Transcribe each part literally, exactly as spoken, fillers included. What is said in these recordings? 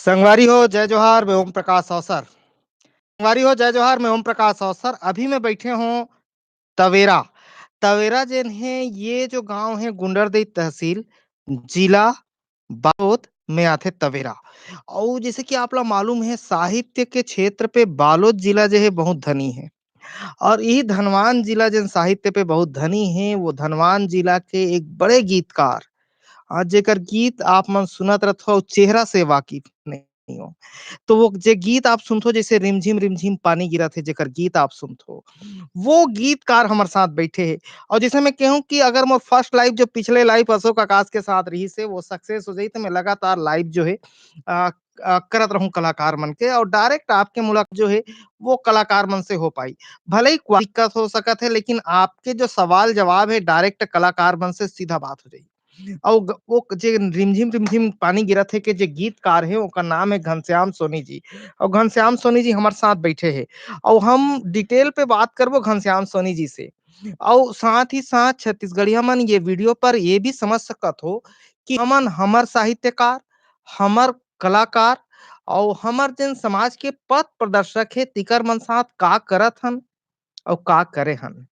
संगवारी हो, जय जोहार, मैं ओम प्रकाश अवसर। संगवारी हो, जय जोहार, मैं ओम प्रकाश अवसर। अभी मैं बैठे हूँ तवेरा। तवेरा जेन हे, ये जो गांव हे, गुंडरदेई तहसील, जिला बालोद में आथे तवेरा। अउ जैसे कि आप ला मालूम हे, साहित्य के क्षेत्र पे बालोद जिला जो हे, बहुत धनी हे। और यही धनवान जिला जेन साहित्य पे बहुत धनी हे, वो धनवान जिला के एक बड़े गीतकार, अ, जेकर गीत आप मन सुनत रथो, चेहरा से वाकिफ नहीं हो, तो वो जे गीत आप सुनथो, जैसे रिमझिम रिमझिम पानी गिरत हे, जेकर गीत आप सुनथो, वो गीतकार हमर साथ बैठे हे। और जैसे मैं कहूँ कि अगर मोर first live जो पिछले live अशोक आकाश के साथ रहिस हे, वो success हो जाही, तो मैं लगातार live जो हे, अ, अ, करत रहूं कलाकार मन के, और direct आपके मुलाकात जो हे, वो कलाकार मन से हो पाही। भले ही कोई दिक्कत हो सकत हे, लेकिन आपके जो सवाल जवाब हे, direct कलाकार मन से सीधा बात हो जाही। अउ ग-, वो क-, जे रिमझिम रिमझिम पानी गिरत हे के जे गीतकार हे, ओकर नाम हे घनश्याम सोनी जी। अउ घनश्याम सोनी जी हमर साथ बैठे हे, अउ हम detail पे बात करबो घनश्याम सोनी जी से। अउ साथ ही साथ छत्तीसगढ़िया मन ये video पर ये भी समझ सकत हो कि हमन, हमर साहित्यकार, हमर कलाकार अउ हमर जेन समाज के पथ प्रदर्शक हे, तिकर मन साथ का करत हन अउ का करे हन,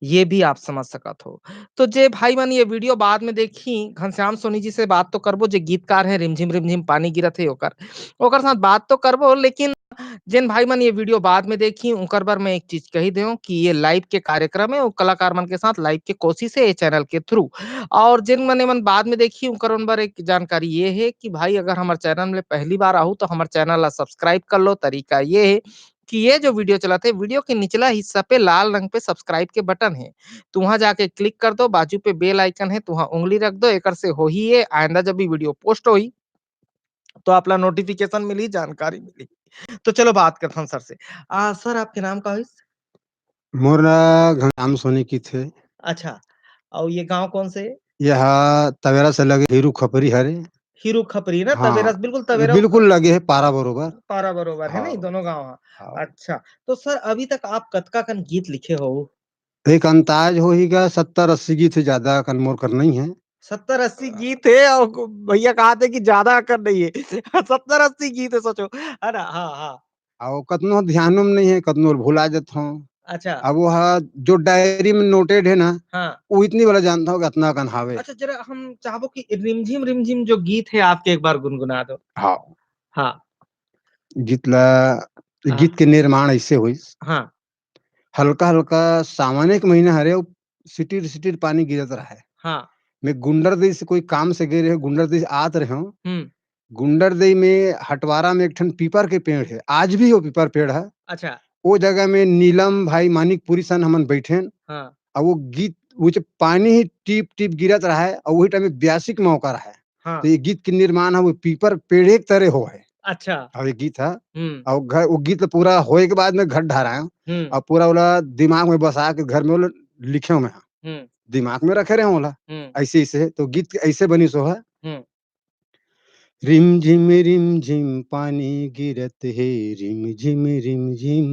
ये भी आप समझ सकत हो। तो जे भाई मन ये video बाद में देखही, घनश्याम सोनी जी से बात तो करबो, जे गीतकार हे रिमझिम रिमझिम पानी गिरत हे ओकर, ओकर साथ बात तो करबो, लेकिन जेन भाई मन ये video बाद में देखही, उनकर बर मैं एक चीज कही देव कि ये live के कार्यक्रम हे, वो कलाकार मन के साथ live के कोशिश हे ये channel के through। और जेन मन, मन बाद में देखही, उनकर मन बर एक जानकारी ये हे कि भाई, अगर हमर channel में पहली बार आहू, तो हमर channel ला subscribe कर लो। तरीका ये हे कि ये जो video चलत हे, video के निचला हिस्सा पे लाल रंग पे subscribe के button हे, तुहाँ जाके click कर दो, बाजू पे bell icon हे, तुहाँ उंगली रख दो, एकर से होही ये, आइंदा जब भी video post होही, तो आप ला notification मिली, जानकारी मिली। तो चलो बात करथन sir से। आ, sir, आपके नाम का होइस? मोर नाम घनश्याम सोनी किथे। अच्छा, अउ ये गांव कौन से? यह तवेरा से लगे हीरू खपरी हरे। हीरू खपरी ना, हाँ, तवेरा से बिल्कुल, तवेरा बिल्कुल लगे हे, पारा बरोबर। पारा बरोबर हे ना, ये हाँ। दोनों गांव हे। हाँ। अच्छा, तो sir, अभी तक आप कतका कन गीत लिखे हो? एक अंदाज होही गा, सत्तर अस्सी गीत हे, ज्यादा कन मोर कर नहीं हे। सत्तर अस्सी गीत हे, अउ भैया कहत हे कि ज्यादा कर नहीं हे। सत्तर अस्सी गीत हे, सोचो, है ना? हाँ, हाँ। अउ कतनो ध्यानो में नहीं हे, कतनो भुला जात हूँ। अच्छा। अब वो हा, जो diary में noted हे ना, हाँ। वो इतनी वाला जानता हूँ कि अतना कन हावे। अच्छा, जरा हम चाहबो कि रिमझिम रिमझिम जो गीत हे, आपके एक बार गुनगुना दो। हाँ। हाँ। गीत ला, हाँ। गीत के निर्माण ऐसे होइस। हाँ। हल्का हल्का सावन के महीना हरे, अउ सिटिर सिटिर पानी गिरत रहे। हाँ। मैं गुंडरदेई से कोई काम से गए रहे, गुंडरदेई से आत रहे हूँ। हम्म। गुंडरदेई में हटवारा में एक ठन पीपर के पेड़ हे, आज भी वो पीपर पेड़ हे। अच्छा। वो जगह में नीलम भाई मानिकपुरी सन हमन बैठेन। हाँ। अउ वो गीत, वो जो पानी ही टीप टीप गिरत रहे, अउ वही time में ब्यासी के मौका रहे। हाँ। तो ये गीत के निर्माण हे, वो पीपर पेड़े के तरे हो हे। अच्छा। अउ ये गीत हे, हम्म। अउ घर, वो गीत पूरा होए के बाद में घर ढहराए, हम्म। अउ पूरा ओला दिमाग में बसा के घर में ओला लिखे में, हम्म। दिमाग में रखे रहे ओला, हम्म। ऐसे, ऐसे, तो गीत ऐसे बनी सो हे। हम्म। रिमझिम रिमझिम पानी गिरत हे, रिमझिम रिमझिम।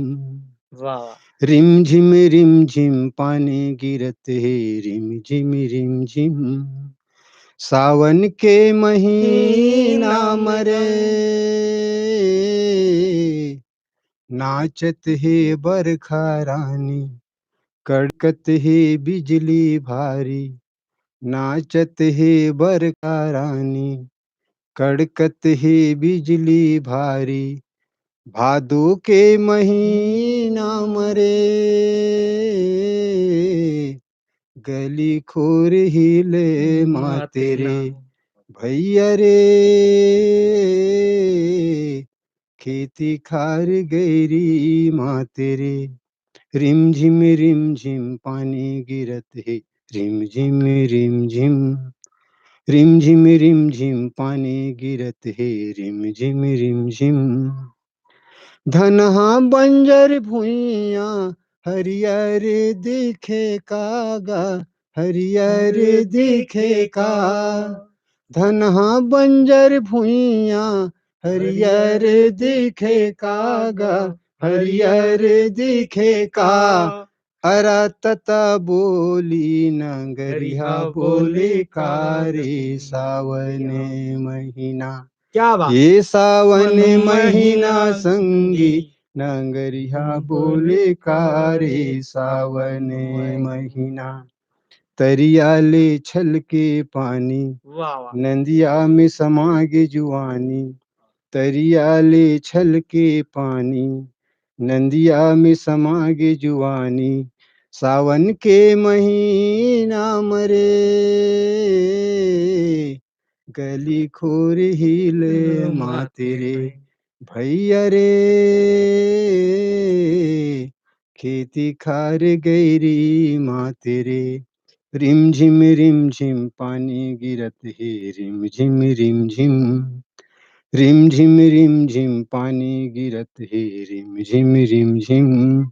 वाह। रिमझिम रिमझिम पानी गिरत हे, रिमझिम रिमझिम। सावन के महीना मरे, नाचत हे बरखा रानी, कड़कत हे बिजली भारी, नाचत हे बरखा रानी, कड़कत हे बिजली भारी। भादो के महीना मरे, गली खोर हिले माते रे, भैया रे, खेती खार गैरी माते रे। रिमझिम रिमझिम पानी गिरत हे, रिमझिम रिमझिम। रिमझिम रिमझिम पानी गिरत हे, रिमझिम रिमझिम। धनहा बंजर भुइयां हरियर दिखे का गा, हरियर दिखे का। धनहा बंजर भुइयां हरियर दिखे का गा, हरियर दिखे का। अरा तता बोली नगरिहा बोले का रे सावन महीना। क्या बात। ये सावन महीना संगी, नांगरिहा बोले का रे सावन महीना। तरिया ले छलके पानी, वाह, वाह। नंदिया में समा गे जुआनी। तरिया ले छलके पानी, नंदिया में समा गे जुआनी। सावन के महीना म रे, गली खोर हिल माते रे, भैया रे, खेती खार गैरी माते रे। रिमझिम रिमझिम पानी गिरत हे, रिमझिम रिमझिम, रिमझिम रिमझिम पानी गिरत हे, रिमझिम रिमझिम।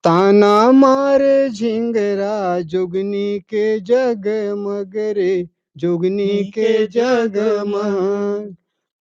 ताना मार झिंगरा, जोगनी के जगमग रे, जोगनी के जगमग।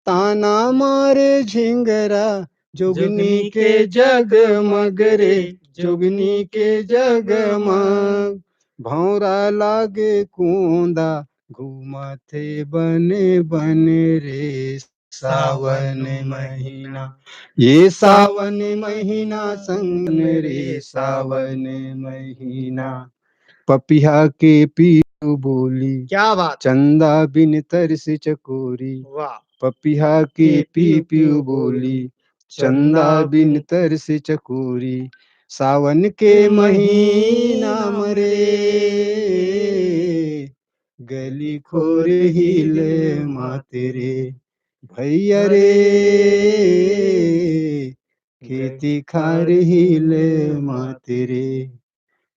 ताना मार झिंगरा, जोगनी के जगमग रे, जोगनी के जगमग। भौंरा लागे कूंदा, घूमथे बने बने रे, सावन महीना। ये सावन महीना संग रे, सावन महीना। पपिहा के पीऊ बोली, क्या बात। चंदा बिन तरस चकोरी। वाह। पपिहा के पी पीऊ बोली, चंदा बिन तरस चकोरी। सावन के महीना म रे, गली खोर हिल माते रे, भैया रे, खेती खार हिल माते रे।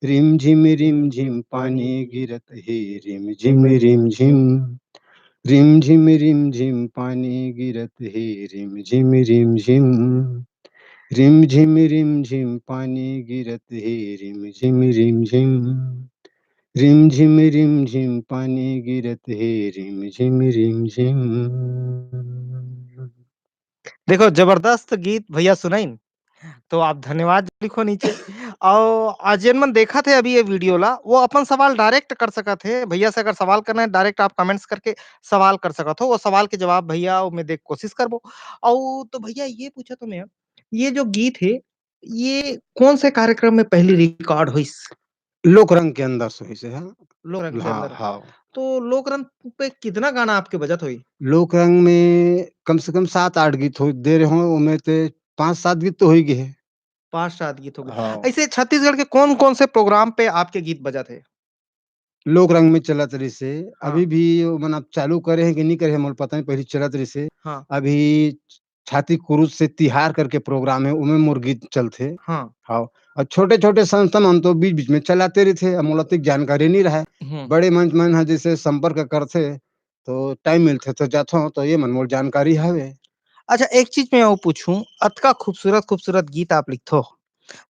रिमझिम रिमझिम पानी गिरत हे, रिमझिम रिमझिम, रिमझिम रिमझिम पानी गिरत हे, रिमझिम रिमझिम, रिमझिम रिमझिम पानी गिरत हे, रिमझिम रिमझिम, रिमझिम रिमझिम पानी गिरत हे, रिमझिम रिमझिम। देखो, जबरदस्त गीत भैया सुनाइन, तो आप धन्यवाद लिखो नीचे। और आज जेन मन देखत हे अभी ये वीडियो ला, वो अपन सवाल डायरेक्ट कर सकत हे। भैया से अगर सवाल करना है, डायरेक्ट आप कमेंट्स करके सवाल कर सकत हो। वो सवाल के जवाब भैया में दे कोशिश करबो। और तो भैया ये पूछा तो मैं, ये जो गीत है, ये कौन से कार्यक्रम में पहली रिकॉर्ड होइस? लोक रंग के अंदर से होइस हे। लोक रंग के हाँ, अंदर। हाँ। तो लोक रंग पे कितना गाना आपके बजत होई? लोक रंग में कम से कम सात आठ गीत हो दे रहे हो, ओमे ते पाँच सात गीत तो हो ही गए हैं। पाँच सात गीत हो गए। हाँ। ऐसे छत्तीसगढ़ के कौन-कौन से प्रोग्राम पे आपके गीत बजत हे? लोक रंग में चलत रहिस हे। हाँ। अभी भी वो मन अब चालू करे हैं कि नहीं करे हैं, मोला पता नहीं, पहली चलत रहिस हे। हाँ। अभी छाती कुरुस से तिहार करके प्रोग्राम है, ओमे मोर गीत चलथे। हाँ। हाँ। और छोटे-छोटे संस्था मन तो बीच-बीच में चलाते रहिथे, अब मोला अतिक जानकारी नहीं रहे। हम्म। बड़े मंच मन ह जैसे संपर्क करथे, तो टाइम मिलथे तो जाथों, तो ये मन मोर जानकारी हवे। अच्छा, एक चीज मैं अउ पूछूं, अतका खूबसूरत, खूबसूरत गीत आप लिखथो,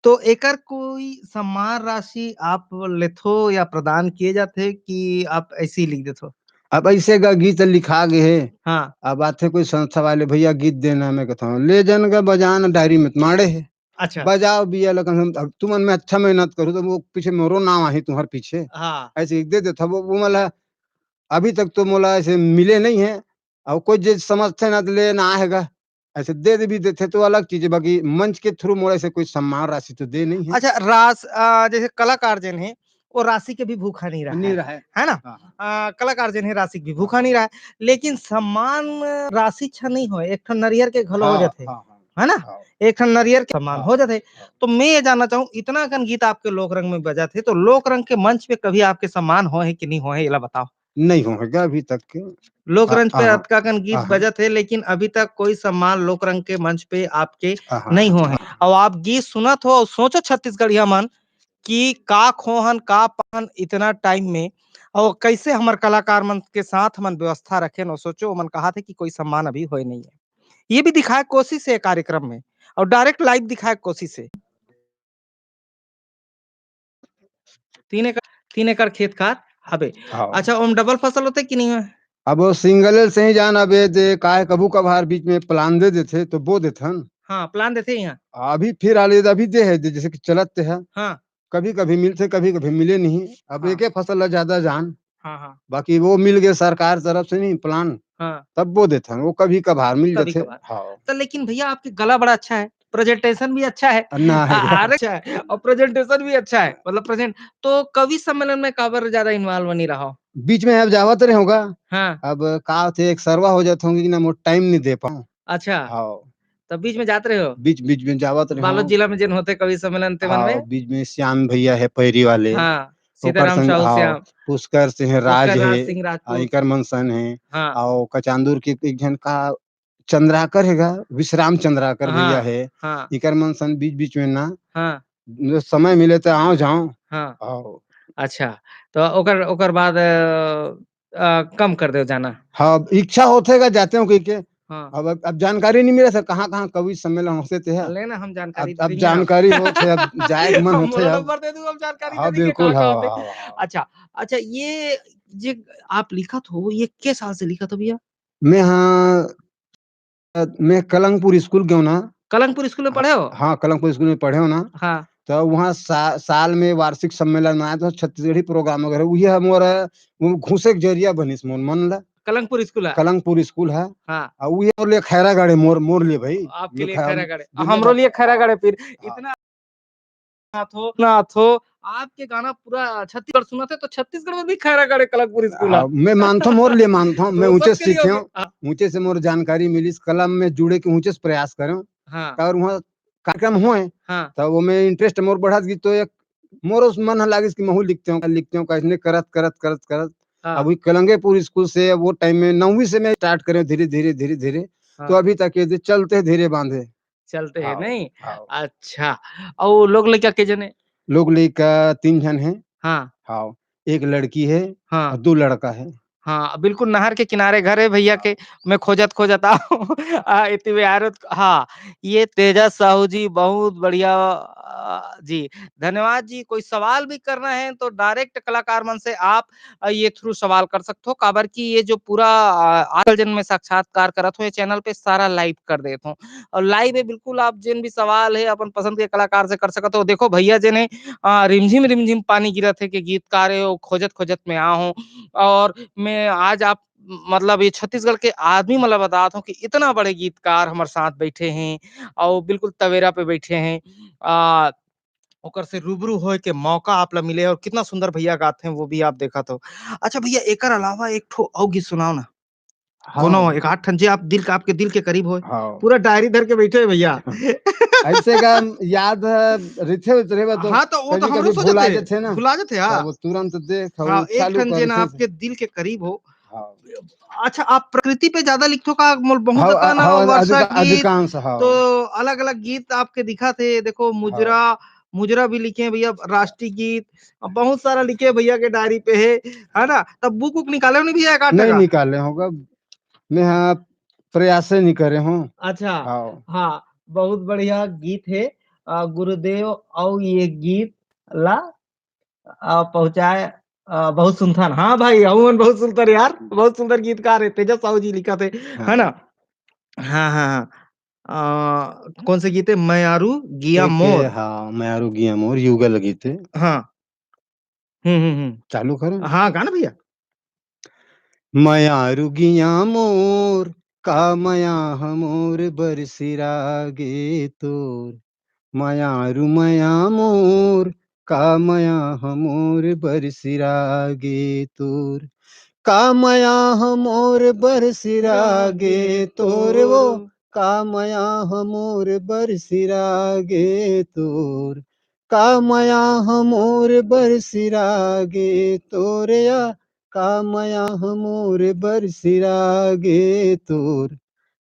तो एकर कोई सम्मान राशि आप लेथो या प्रदान किए जाथे कि आप ऐसे ही लिख देथो? अब ऐसे ग-, गीत लिखा गे हे। हाँ। अब आथे कोई संस्था वाले, "भैया गीत देना," मैं कहता हूँ, "ले जन ग बजान डायरी में तो माड़े हे।" अच्छा। बजाओ भैया, लेकिन हम, अब तुमन में अच्छा मेहनत करूँ तो वो पीछे मोरो नाम आही तुम्हारे पीछे। हाँ। ऐसे दे देता वो, वो मला अभी तक तो मोला ऐसे मिले नहीं है। और कोई जे समझथे ना तो ले ना आएगा। ऐसे दे दे भी देथे तो अलग चीज है, बाकी मंच के through मोला ऐसे कोई सम्मान राशि तो दे नहीं है। अच्छा, रास-, आ, जैसे कलाकार जेन हे, वो राशि के भी भूखा नहीं रहा नहीं है, रहा है। है ना? हाँ, हाँ। आ, कलाकार जेन हे राशि के भी भूखा नहीं रहा है, लेकिन सम्मान राशि अच्छा नहीं हो, एक ठन नरियर के घलो हो हाँ, जाथे, हाँ, हाँ, है ना? हाँ। एक ठन नरियर के सम्मान हाँ, हो जाथे। हाँ। तो मैं ये जानना चाहूँ, इतना अकन गीत आपके लोक रंग में बजाथे, तो लोक रंग के मंच पे कभी आपके सम्मान हो है कि नहीं हो है, एला बताओ। नहीं हो है अभी तक के। लोक हाँ, रंग पे हाँ, अतका अकन गीत हाँ, हाँ। बजत हे, लेकिन अभी तक कोई सम्मान लोक रंग के मंच पे आपके हाँ, हाँ, नहीं हो है। हाँ। और आप गीत सुनत हो और सोचो छत्तीसगढ़िया मन कि का खोहन, का पान इतना टाइम में, और कैसे हमर कलाकार मन के साथ हमन व्यवस्था रखेन, और सोचो, ओमन कहाथे कि कोई सम्मान अभी होए नहीं है। ये भी दिखाए कोशिश है कार्यक्रम में, और डायरेक्ट लाइव दिखाए कोशिश है। तीन एकड़, तीन एकड़ खेत खार हबे। हाँ। अच्छा, ओम डबल फसल होथे कि नहीं होय? अब वो सिंगल से ही जान, अब ये दे, काहे कभू कभार बीच में प्लान दे देथे, तो बो देथन। हाँ, प्लान देथे यहाँ। अभी फिर आले, अभी दे है, जैसे कि चलत ते है। हाँ। कभी-कभी मिलथे, कभी-कभी मिले नहीं। अब हाँ। एके फसल ला ज्यादा जान। हाँ, हाँ। बाकी वो मिल गए सरकार तरफ से नहीं प्लान, हाँ। तब वो देथन, वो कभी कभार मिल जाथे। कभी कभार। हाँ। तो लेकिन भैया, आपके गला बड़ा अच्छा है, presentation भी अच्छा है। ना है। अरे, अच्छा है, और presentation भी अच्छा है, मतलब present। तो कवि सम्मेलन में काबर ज्यादा involve नहीं रहा हो? बीच में अब जावत रहे होगा। हाँ। अब का होथे, एक सरवा हो जात होंगे कि ना, मोर time नहीं दे पाऊँ। अच्छा। हाँ। तब बीच में जात रहे हो? बीच, बीच में जावत रहे बालोद हो। जिला में जेन होथे कवि सम्मेलन, तेमन हाँ, में? बीच में श्याम भैया है, पैरी वाले। हाँ, ओकर सीताराम संग, साहू हाँ, श्याम। पुष्कर सिंह राज पुष्कर राज है, सिंह राजपूत। हाँ, इकर मन सन है। हाँ। और कचांदुर के एक झन का चंद्राकर हेगा, विश्राम चंद्राकर भैया हाँ, है। हाँ। इकर मन सन बीच-बीच में ना, हाँ। जो समय मिले त आओ जाओ। हाँ। आओ। अच्छा, तो ओकर, ओकर बाद, अ, अ, कम कर देव जाना? हाँ, इच्छा होथे गा, जाते हो कहिके। हाँ। अब, अब जानकारी नहीं मिले सर, कहाँ-कहाँ कवि सम्मेलन होथे ते ह। लेना, हम जानकारी अब, दे अब देंगे जानकारी आप। होथे, अब जाए के मन हम होथे मोला अब। नंबर दे दूँ, हम जानकारी हाँ, दे देंगे बिल्कुल, कहाँ-कहाँ हाँ, होथे। हाँ, हाँ। अच्छा, अच्छा, ये जे आप लिखत हो, ये के साल से लिखत हो भैया? मैं हाँ, अ, मैं कलंगपुर स्कूल गयो ना। कलंगपुर स्कूल में हाँ, पढ़े हो? हाँ, कलंगपुर स्कूल में पढ़े हो ना। हाँ। तो वहाँ सा-, साल में वार्षिक सम्मेलन मनाए, तो छत्तीसगढ़ी program वगैरह, उहे मोर, वो घुसे के जरिया बनिस मोर मन ला। कलंगपुर स्कूल है? कलंगपुर स्कूल है। हाँ। आ उहे मोर लिए खैरागढ़ है, मोर, मोर लिए भाई। आपके जो लिए खैरा-, खैरागढ़ है। जो हमरो मेरा लिए खैरागढ़ है फिर। हाँ। इतना नाथ हो, नाथ हो, आपके गाना पूरा छत्तीसगढ़ सुनत हे, तो छत्तीसगढ़ में भी खैरागढ़ है, कलंगपुर स्कूल है। हाँ, मैं मानता हूँ, मोर लिए मानता हूँ, मैं तो ऊंचे से सबके लिए सीखे हूँ, होगे। हाँ। ऊंचे से मोर जानकारी मिलिस, कला में जुड़े के ऊंचे से प्रयास करें। हाँ। और वहाँ कार्यक्रम हुए, हाँ। तो वो में interest मोर बढ़त गई, तो एक मोर उस मन ह लागिस कि महू लिखते हूँ, लिखते हूँ, कैसने करत, करत, करत, करत। हाँ। अब वही कलंगेपुर स्कूल से वो time में नौवीं से मैं start करें धीरे, धीरे, धीरे, धीरे। तो हाँ। अभी तक ये जो चलते धीरे बांधे। चलते हैं, हाँ, नहीं? हाँ। अच्छा, अउ लोग लइका के जने? लोग लइका तीन झन हैं। हाँ। हाँ, एक लड़की है हाँ। और दो लड़का है। हाँ, बिल्कुल नहर के किनारे घर है भैया के। हाँ। मैं खोजत, खोजत आऊँ। आ, इतने में आ रहे हो, हाँ, ये तेजस साहू जी, बहुत बढ़िया, आ, जी, धन्यवाद जी। कोई सवाल भी करना है तो direct कलाकार मन से आप, आ, ये through सवाल कर सकते हो, काबर कि ये जो पूरा, आ, आजकल जन मैं साक्षात्कार करत हूँ, ये channel पे सारा live कर देत हूँ। और live है, बिल्कुल आप जेन भी सवाल है, अपन पसंद के कलाकार से कर सकत हो। देखो भैया जेन है, आ, रिमझिम रिमझिम पानी गिरत है के गीतकार है, वो खोजत खोजत में आ हूँ। और मैं आज आप, मतलब, ये छत्तीसगढ़ के आदमी मन ला बतात हूँ कि इतना बड़े गीतकार हमर साथ बैठे हैं और बिल्कुल तवेरा पे बैठे हैं। आ, ओकर से रूबरू होए के मौका आप ला मिले और कितना सुंदर भैया गाते हैं, वो भी आप देखत हो। अच्छा भैया, एकर अलावा एक ठो अउ गीत सुनाओ ना। हाँ। कोनो एक आध ठन जे आप दिल का, आपके दिल के करीब होए। हाँ। पूरा diary धर के बैठे हैं भैया। ऐसे का याद है, रिथे उतरे बा तो हाँ, तो वो तो कभी-कभी हमरो सोचत भुला है, जाथे ना। भुला जाथे, हाँ। तो वो तुरंत देख, हाँ, वो एक चालू ठन कर जे ना देथे। आपके दिल के करीब हो। हाँ। अच्छा, आप प्रकृति पे ज्यादा लिखथो का? मोल बहुत हाँ, अकन हाँ, वर्षा अधिका-, गीत, अधिकांश, हाँ। तो अलग-अलग गीत आपके दिखत हे। देखो, मुजरा, हाँ। मुजरा भी लिखे हैं भैया, राष्ट्रीय गीत, अब बहुत सारा लिखे भैया के diary पे है, है ना? तब book वुक निकाले हो नहीं भैया, एक आध नहीं ठा? निकाले होगा, मैं हाँ प्रयास नहीं करे हूँ। अच्छा, हाँ। हाँ, बहुत बढ़िया गीत है। अ, गुरुदेव अउ ये गीत ला, अ, पहुँचाए, अ, बहुत सुनथन। हाँ भाई, अउ मन बहुत सुनथन यार, बहुत सुंदर गीतकार है, तेजस साहू जी लिखत हे, हाँ। है ना? हाँ, हाँ, हाँ। अ, कौन से गीत है? मयारू गिया एक, मोर। हाँ, मयारू गिया मोर, युगल गीत है। हाँ। हम्म, हम्म, हम्म। चालू करो ना। हाँ, गा ना भैया। मयारू गिया मोर, का मया हमोर बरसिरा गे तोर। मयारू मया मोर, का मया हमोर बरसिरा गे तोर। का मया हमोर बरसिरा गे तोर वो, का मया हमोर बरसिरा गे तोर। का मया हमोर बरसिरा गे तोर या, का मया हमोर बरसिरा गे तोर।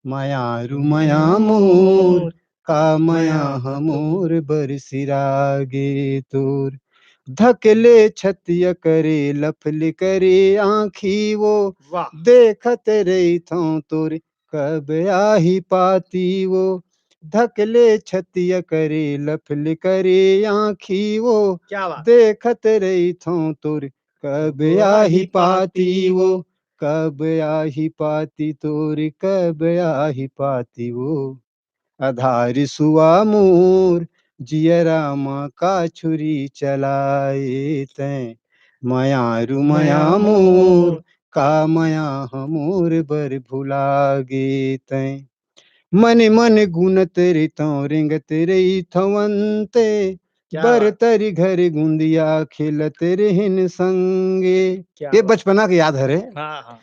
मयारू मया मोर, का मया हमोर बरसिरा गे तोर। धकले छतिया करे, लफले करे आँखी वो, वाह। देखत रहिथौं तोर, कब आही पाती वो। धकले छतिया करे, लफले करे आँखी वो, क्या बात। देखत रहिथौं तोर, कब आही पाती वो, कब आही पाती तोर, कब आही पाती वो। आधार सुआ मोर, जियरा म का छुरी चलाए तैं। मयारू मया मोर, का मया ह मोर बर भुला गे तैं। मने मन गुनत रहिथौं, रेंगत रहिथौं अंते, क्या बर बात। तरी घर गुंदिया खेलत रहिन संगे। क्या ये बात। बचपना के याद हरे। हाँ, हाँ।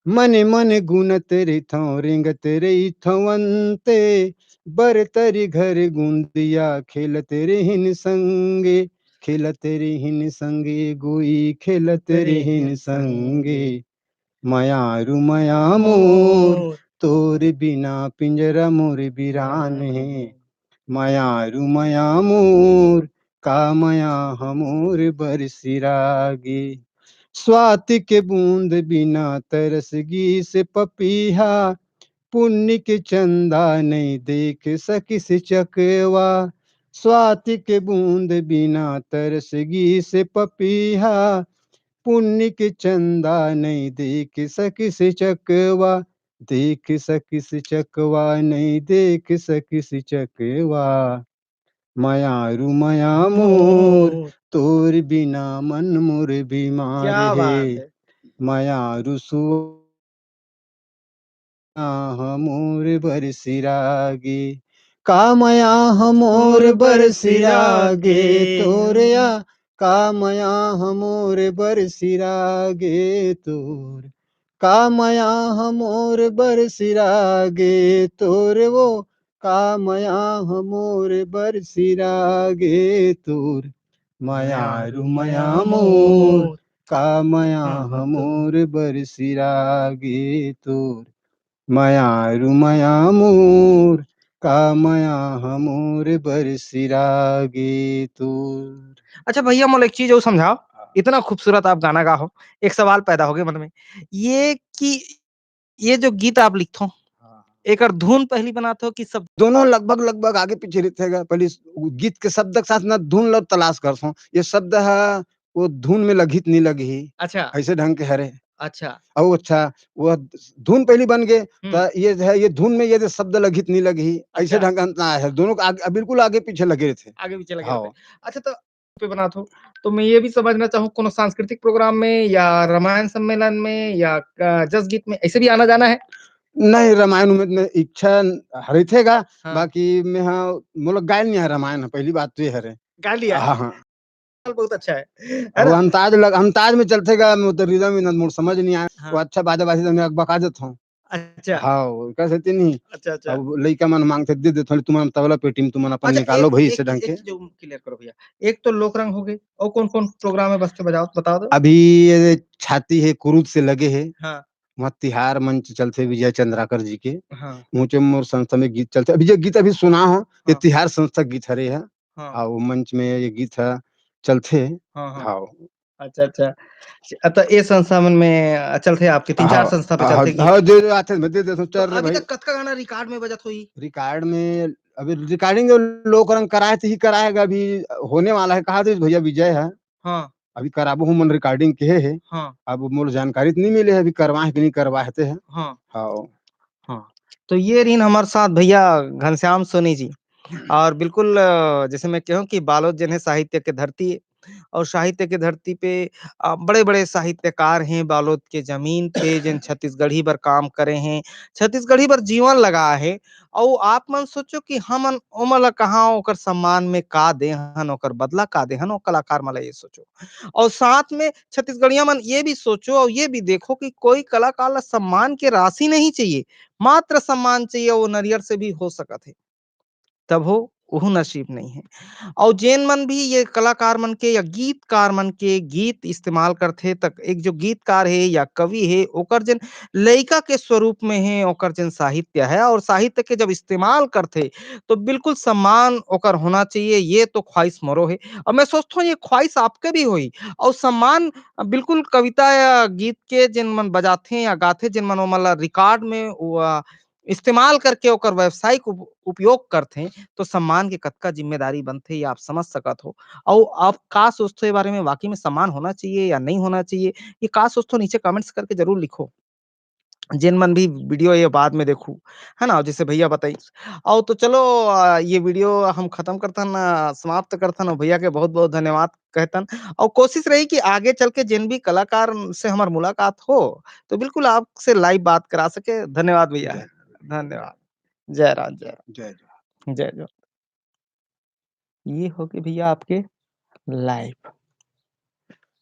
मने मन गुनत रहिथौं, रेंगत रहिथौं अंते, बर तरी घर गुंदिया खेलत रहिन संगे, खेलत रहिन संगे, गोई खेलत रहिन संगे। मयारू मया मोर, तोर बिना पिंजरा मोर बिरान हे। मयारू मया मोर, का मया ह मोर बर सिरा गे। स्वाति के बूंद बिना तरस गिस पपिहा, पुन्नी के चंदा नइ देख सकिस चकवा। स्वाति के बूंद बिना तरस गिस पपिहा, पुन्नी के चंदा नइ देख सकिस चकवा, देख सकिस चकवा, नइ देख सकिस चकवा। मयारू मया मोर, तोर बिना मन मोर बीमार क्या हे। बात है। मयारू सु- ह मोर बर सिरा गे, का मया ह मोर बर सिरा गे तोर या, का मया ह मोर बर सिरा गे तोर, का मया ह मोर बर सिरा गे तोर वो, का मया ह मोर बर सिरा गे तोर। मयारू मया मोर, का मया ह मोर बर सिरा गे तोर। मयारू मया मोर, का मया ह मोर बर सिरा गे तोर। अच्छा भैया, मोला एक चीज अउ समझाओ, हाँ। इतना खूबसूरत आप गाना गा हो, एक सवाल पैदा हो गया मन में, ये कि ये जो गीत आप लिखथो, हाँ। एकर धुन पहली बनात हो कि सब? दोनों लगभग, लगभग आगे पीछे रहिथे गा। पहली गीत के शब्द के साथ ना धुन ल तलाश करथों। ये शब्द ह वो धुन में लगही त नइ लगही, अच्छा। ऐसे ढंग के हरे। अच्छा। अउ अच्छा, वो धुन पहली बन गे, हम्म। त ये जो है, ये धुन में ये जो शब्द लगही त नइ लगही, ऐसे अच्छा। ढंग के अंत ना है। दोनों के आगे, बिल्कुल आगे पीछे लगे रहिथे। आगे पीछे लगे हाँ। रहिथे। अच्छा, तो पे बनात हो, तो मैं ये भी समझना चाहूँ, कोनो सांस्कृतिक प्रोग्राम में या रामायण सम्मेलन में या, अ, जस गीत में ऐसे भी आना जाना है? नहीं, रामायण में, में इच्छा रहिथे गा, हाँ। बाकी मैं, हाँ, मोला गायल नहीं है रामायण, पहली बात तो ये हरे। गायल नहीं है? हाँ, हाँ। बहुत अच्छा है, है अउ ना? अंताज लग-, अंताज में चलथे गा, मोर तो rhythm ही ना, मोर समझ नहीं आए। हाँ। वो अच्छा बाजा बाजी तो मैं बका देत हूँ। अच्छा। हाँ, वो कह सकते नहीं। अच्छा, अच्छा। अब लइका मन मांगथे, दे देत हूँ, तुमन तबला पेटी में तुमन अपन अच्छा, निकालो एक, भाई, एक ऐसे चीज, ढंग एक के। चीज जो clear करो भैया, एक तो लोक रंग हो गए, और कौन-कौन प्रोग्राम में बसथे, बताओ, बता दो। अभी ये छाती है, कुरुद से लगे है। हाँ। वहाँ तिहार मंच चलथे विजय चंद्राकर जी के। हाँ। ऊंचे मोर संस्था में गीत चलथे। अभी ये गीत अभी सुना हो, ये हाँ। तिहार संस्था गीत हरे है। हाँ। हाँ, वो मंच में ये गीत है, चलथे। हाँ, हाँ। हाँ। अच्छा, अच्छा। अ, त ए संस्था मन में, अ, चलथे आपके, तीन चार हाँ, संस्था पे हाँ, चलथे गीत। हाँ, जो, जो आथे, मैं दे देथों, तो चल रे अभी भाई। तक कतका गाना record में बजत होही? Record में, अभी recording लोक रंग कराए त ही कराएगा, अभी होने वाला है, कहा थे भैया विजय है। हाँ। अभी कराबो हूँ मन recording के हे। हाँ। अब मोर जानकारी त नहीं मिले है, अभी करवाए कि नहीं करवाए ते है। हाँ। हाँ। हाँ। तो ये रहिन हमारे साथ भैया घनश्याम सोनी जी। और बिल्कुल, अ, जैसे मैं कहूँ कि बालोद जन है साहित्य के धरती, और साहित्य के धरती पे, अ, बड़े-बड़े साहित्यकार हैं बालोद के जमीन पे, जिन छत्तीसगढ़ी बर काम करे हैं, छत्तीसगढ़ी बर जीवन लगाए हैं। अउ आप मन सोचो कि हमन ओमन ला कहाँ ओकर सम्मान में का दे हन, ओकर बदला का दे हन, ओ कलाकार मन ला ये सोचो। और साथ में छत्तीसगढ़िया मन ये भी सोचो और ये भी देखो कि कोई कलाकार ला सम्मान के राशि नहीं चाहिए, मात्र सम्मान चाहिए, वो नरियर से भी हो सकत है। तभो उहू नसीब नहीं है। अउ जेन मन भी ये कलाकार मन के या गीतकार मन के गीत इस्तेमाल करथे, त एक जो गीतकार हे या कवि हे, ओकर जेन लइका के स्वरूप में हे, ओकर जेन साहित्य है, और साहित्य के जब इस्तेमाल करथे, तो बिल्कुल सम्मान ओकर होना चाहिए, ये तो ख्वाहिश मोरो हे। और मैं सोचथों, ये ख्वाहिश आपके भी होही। और सम्मान बिल्कुल कविता या गीत के जेन मन बजाथे या गाथे, जेन मन ओमन ला record में वो, आ, इस्तेमाल करके ओकर व्यावसायिक उप-, उपयोग करथे, तो सम्मान के कतका जिम्मेदारी बनथे, ये आप समझ सकत हो। अउ आप का सोचथो ये बारे में, वाकई में सम्मान होना चाहिए या नहीं होना चाहिए, ये का सोचथो, नीचे comments करके जरूर लिखो। जेन मन भी video ये बाद में देखू, है ना? जैसे भैया बताइस। अउ तो चलो, अ, ये video हम खतम करथन, अ, समाप्त करथन अउ भैया के बहुत-बहुत धन्यवाद कहथन। अउ कोशिश रही कि आगे चल के जेन भी कलाकार से हमर मुलाकात हो, तो बिल्कुल आपसे live बात करा सके। धन्यवाद भैया। जय राम। धन्यवाद। जय राम, जय राम। जय राम। जय राम। ये हो गए भैया आपके live।